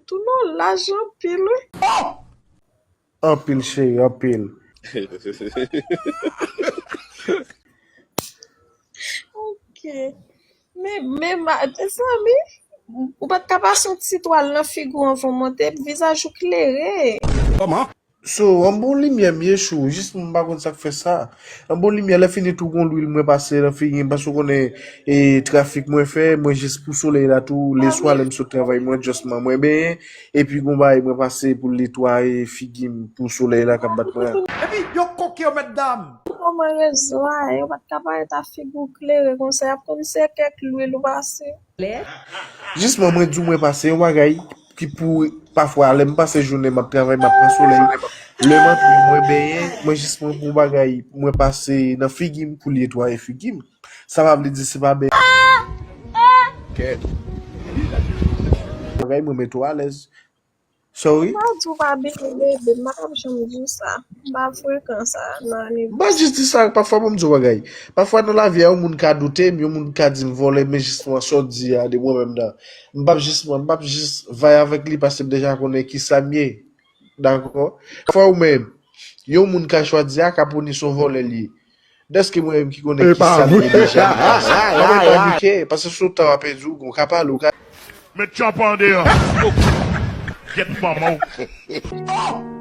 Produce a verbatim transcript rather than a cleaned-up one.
Touno laj anpil, wi. Anpil, cheri, anpil. Ok. Men, men, ma- mezanmi, ou pa t ka pase yon ti twal nan figi w anvan w monte, vizaj ou klere. Kòman? So, an bon limyè m ye chou, jis m pa konn sa k fè sa. An bon limyè, lè fini tou gon lwil mwen pase nan figi m, paske w konnen e trafik mwen fè, mwen jis pou solèy la tou, leswa lè m sot travay mwen, just man mwen benyen, epi gon bagay mwen pase pou l netwaye figi m pou solèy la k ap bat mwen an. Epi yo koke yo mèt dam. Kòman rezo a, yo pa t ka parèt a figi w klere konsa, y ap konn se kèk lwil ou pase. Jisman, mwen di w mwen pase yon bagay ki pou pafwa lè m pase jounen m ap travay, m ap pran solèy. Lè m antre mwen benyen, mwen jis pran pou bagay mwen pase nan figi m pou l netwaye figi m. Sa pa vle di se pa ben. Bagay mwen mete w alèz. Sorry. M pa di w pa benyen bebe, m pa t ap janm di w sa. M pa frekan sa nan ane. M pa jis di sa, pafwa pou m di w bagay. Pafwa nan lavi a, yon moun ka doute m, yon moun ka di m vòlè, men jisman sa w di a de mwen menm nan. M p ap jisman, m p ap jis vay avèk li paske m deja konnen kisa m ye. Dakò? Pafwa ou menm, yon moun ka chwazi a ka pou ni se yon vòlè li ye. Dèske mwen menm ki konnen kisa m ye deja, m panse. Pa mwen panike, paske sou tan w ap pèdi w, ou ka pale, ou ka. Met tchòp an deyò. Gyèt manman w.